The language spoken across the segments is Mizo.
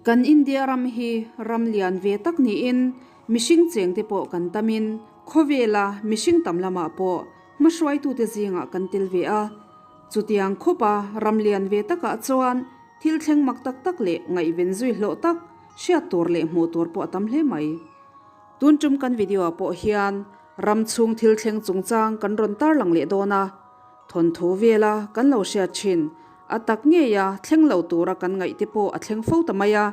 Kan India ram hi ram lian ve tak niin mihring chengte pawh kan tamin khawvela mihring tam lamah pawh hmahruaitute zingah kan tel ve a. Chutiang khawpa ram lian ve takah chuan thil thleng mak tak tak leh ngaihven zui hlawh tak hriat tur leh hmuh tur pawh a tam hle mai. Tun tum kan video ah pawh hian ram chhung thil thleng chungchang kan rawn tarlang leh dawn a, thawnthu vela kan lo hriat thin a tak ngeia thleng lo tura kan ngaih te pawh a thleng fo ta mai a,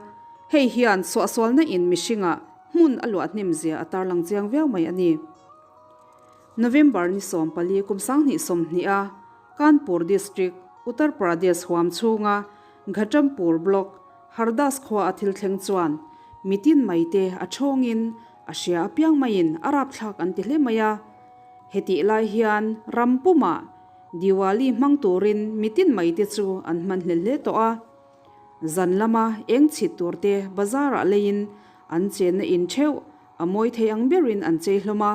hei hian suahsualna in mihringah hmun a luah hnem zia a tarlang chiang viau mai a ni. November ni 14 kum 2020 a Kanpur District, Uttar Pradesh huam chhunga Ghatampur Block, Hardas khua a thil thleng chuan mitin mai te a thawngin a hria apiang maiin a rapthlak an ti hle mai a. Hetih lai hian ram pumah Diwali hmang turin mitin mai te chu an hman hle hle tawh a. Zan lama eng chhit tur te bazar ah leiin an chenna in theuh a mawi thei ang berin an chei hlawm a.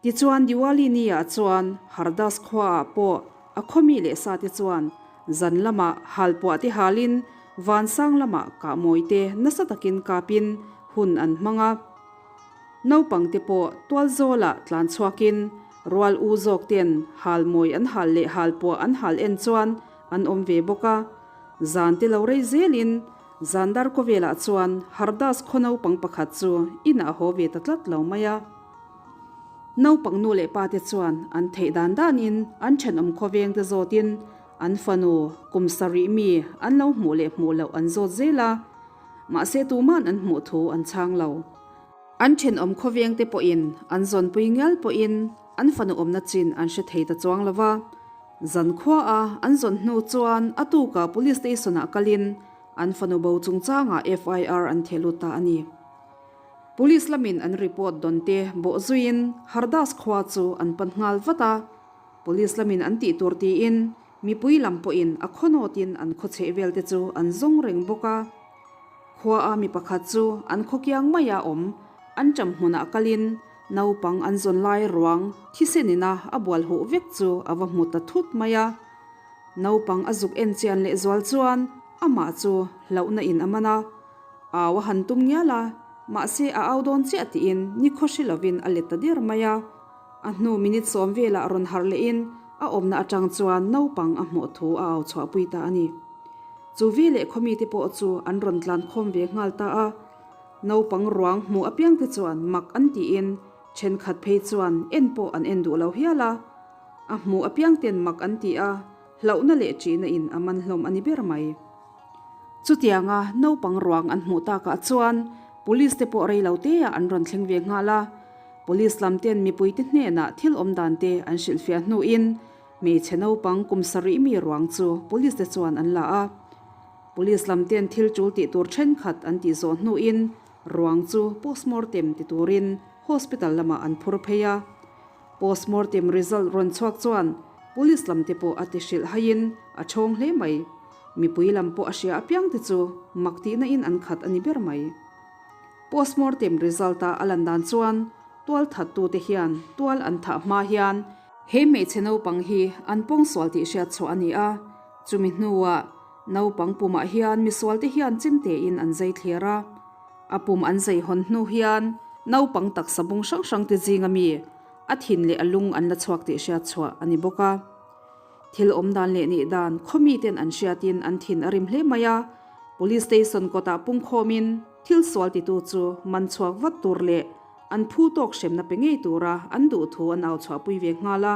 Tichuan Diwali ni ah chuan Hardas khua ah pawh a khawmi leh sa te chuan zan lamah halpuah te halin vansang lamah kahmawi te nasa takin kapin hun an hmang a. Naupang te pawh tualzawlah tlan chhuakin rual u zawk ten halmawi an hal leh halpuah an hal en chuan an awm ve bawk a. Zan te lo rei zelin zandar kawvelah chuan Hardas khaw naupang pakhat chu inah a haw ve ta tlat lo mai a. Naupang nu leh pa te chuan an theih dan danin an thenawm khawveng te zawtin an fanu kum sarih mi an lo hmuh leh hmuh loh an zawt zel a, mahse tuman an hmuh thu an chhang lo. An thenawm khawveng te pawhin an zawnpui ngial pawhin an fanu awmna chin an hre thei ta chuang lo va. Zankhua a an zawn hnu chuan a tukah Police Station ah kalin an fanu bo chungchangah FIR an theh lut ta a ni. Police lamin an report dawn te bawh zuiin Hardas khua chu an pan nghal vat a, Police lamin an tih tur tiin mipui lam pawhin a khaw nawtin an khaw chheh vel te chu an zawng reng bawk a. Khua a mi pakhat chu an khaw kiang maia awm an ṭam hmunah kalin naupang an zawn lai ruang thisenina a bual huh vek chu a va hmu ta thut mai a. Naupang a zuk en chian lehzual chuan amah chu hlauhna in a man a. Au a han tum ngial a, mahse a au dawn chiah tiin ni khawhri lovin a let ta der mai a. A hnu minute 10 velah rawn harh lehin a awmna atang chuan naupang a hmuh thu a au chhuahpui ta a ni. Chu vi leh khawmite pawh chu an rawn tlan khawm ve nghal ta a. Naupang ruang hmuh apiangte chuan mak an tiin thenkhat phei chuan en pawh an en duh lo hial a. A hmuh apiangten mak an ti a, hlauhna leh ṭihna in a man hlawm a ni ber mai. Chutianga naupang ruang an hmuh takah chuan Police te pawh rei lo te ah an rawn thleng ve nghal a. Police lam ten mipui te hnenah thil awm dan te an hrilhfiah hnuin hmeichhe naupang kum sarih mi ruang chu Police te chuan an la a. Police lam ten thil tul tih tur thenkhat an tih zawh hnuin ruang chu postmortem ti turin hospital lamah an phur phei a. Postmortem result rawn chhuak chuan Police lam te pawh a ti hrilh haiin a chhawng hle mai. Mipui lam pawh a hria apiang te chu mak tihna in an khat a ni ber mai. Postmortem result a a lan dan chuan tual that tu te hian tual an thah hma hian he hmeichhe naupang hi an pawngsual tih hriat chhuah a ni a, chumi hnuah naupang pumah hian misual te hian chemte in an zai thler a, a pum an zai hawn hnu hian naupang taksa bung hrang hrang te zinga mi a thin leh a lung an la chhuak tih hriat chhuah a ni bawk a. Thil awm dan leh nih dan khawmi ten an hriatin an thin a rim hle mai a, Police Station kawtah pungkhawmin thil sual titu chu man chhuak vat tur leh an phu tawk hremna pe ngei tura an duh thu an au chhuahpui ve nghal a.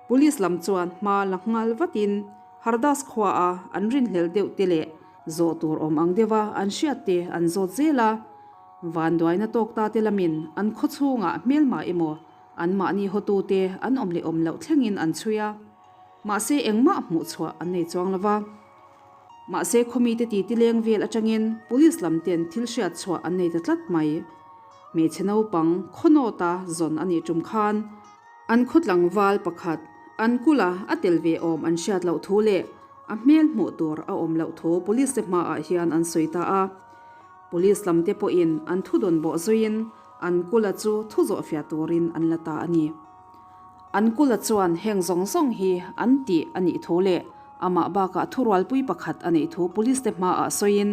Police lam chuan hma la nghal vatin Hardas khua a an rinhlelh deuh te leh zawh tur awm ang deuha an hriat te an zawt zel a. Vanduaina tawk ta te lamin an khaw chhungah hmelma emaw Anmahni hotute an awm leh awm loh thlengin an chhui a, mahse engmah hmuh chhuah an nei chuang lo va. Mahse khawmite titi leng vel atangin police lam ten thil hriat chhuah an nei ta tlat mai. Hmeichhe naupang khawnawta zawn a nih tum khan an khaw tlangval pakhat an kula a tel ve awm an hriat loh thu leh a hmel hmuh tur a awm loh thu police te hmaah hian an sawi ta a. Police lam te pawhin an thudawn bawh zuiin An kula chu thu zawhfiah turin an la ta a ni. An kula chuan heng zawng zawng hi an tih a nih thu leh amah bakah thurualpui pakhat a neih thu police te hmaah sawiin.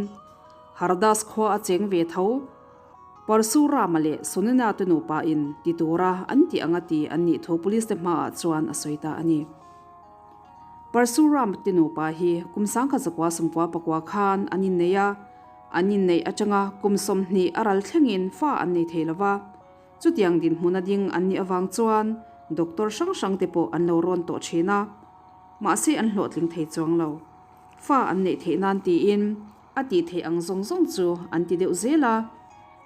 Hardas khua a cheng ve tho. Parsurama leh Sunina te nupa in ti tura an tih anga ti an nih thu police te hmaah chuan a sawi ta a ni. Parsurama te nupa hi kum 1994 khan an innei a, an inneih atanga kum 20 a ral thlengin fa an nei thei lova. Chutiang dinhmuna ding an nih avang chuan doctor hrang hrang te pawh an lo rawn tawh thin a, mahse an hlawhtling thei chuang lo. Fa an neih theih nan tiin a tih theih ang zawng zawng chu an ti deuh zel a.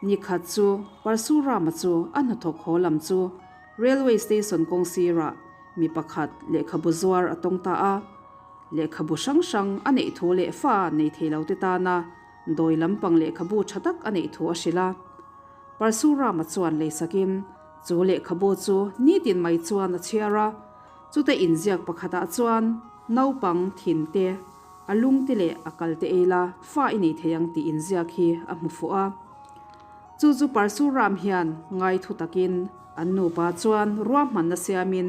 Nikhat chu Parsurama chu a hnathawk haw lam chu Railway Station kawng sirah mi pakhat lehkhabu zuar a tawng ta a. Lehkhabu hrang hrang a neih thu leh fa nei thei lo te tana dawi lampang lehkhabu tha tak a neih thu a hrilh a. Parsurama chuan leisakin chu lehkhabu chu nitin mai chuan a chhiar a. Chuta inziak pakhatah chuan naupang thin te, a lung te leh a kal te ei la fa i nei thei ang tih inziak hi a hmu fuh a. Chu chu Parsuram hian ngai thu takin an nupa chuan ruahmanna siamin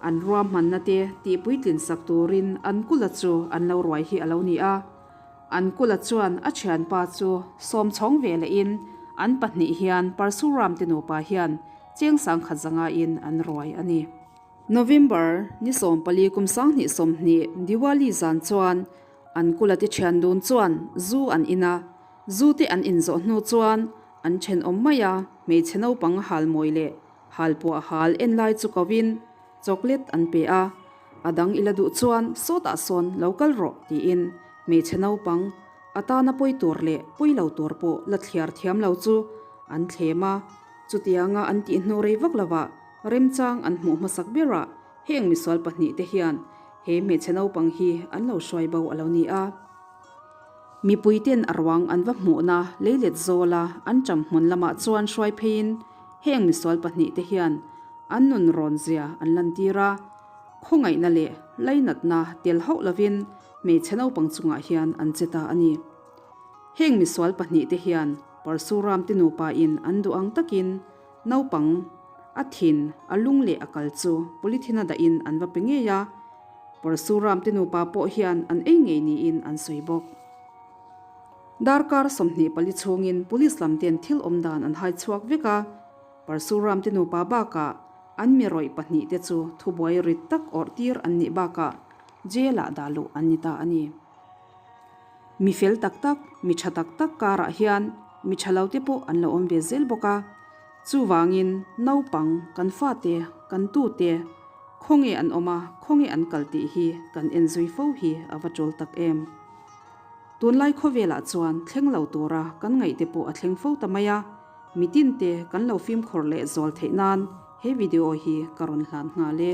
an ruahmanna te tihpuitlin sak turin an kula chu an lo ruai hi a lo ni a. An kula chuan a thianpa chu sawm chhawng ve lehin an pahnih hian Parsuram te nupa hian cheng sangkhat zanga in an ruai a ni. November ni 14 kum 2020 Diwali zan chuan an kula te thian dun chuan zu an in a, zu te an in zawh hnu chuan an thenawm mai a, hmeichhe naupang hal mawi leh hal puah hal en lai chu ko in chocolate an pe a, a dang ila duh chuan sawtah sawn lo kal rawh tiin hmeichhe naupang a tana pawi tur leh pawi lo tur pawh la thliar thiam lo chu an thlem a, chutianga an tih hnu rei vak lovah Remchang an hmuh hmasak berah heng misual pahnihte hian he hmeichhe naupang hi an lo hruai bo a lo ni a. Mipuiten a ruang an va hmuhna leilet zawla an ṭam hmun lamah chuan hruai pheiin heng misual pahnihte hian an nun rawn zia an lantir a. Khawngaihna leh lainatna tel hauh lovin hmeichhe naupang chungah hian an che ta a ni. Heng misual pahnihte hian Parsuram te nupa in an duh ang takin Naupang, a thin, a lung leh a kal chu polythene a dahin an va pe ngei a, Parasuram te nupa pawh hian an ei ngei niin an sawi bawk. Darkar 24 chhungin police lam ten thil awm dan an hai chhuak vek a, Parasuram te nupa bakah an mi rawih pahnih te chu thubuai rit tak awrh tir an nih bakah jail ah dah luh an ni ta a ni. Mi fel tak tak, mi tha tak tak karah hian mi tha lo te pawh an lo awm ve zel bawk a. Chuvangin naupang, kan fate, kan tute, khawnge an awm a, khawnge an kal tih hi kan en zui fo hi a va tul tak em. Tunlai khawvelah chuan thleng lo tura kan ngaihte pawh a thleng fo ta mai a, mitin te kan lo fimkhawr leh zual theih nan he video hi ka rawn hlan nghal e.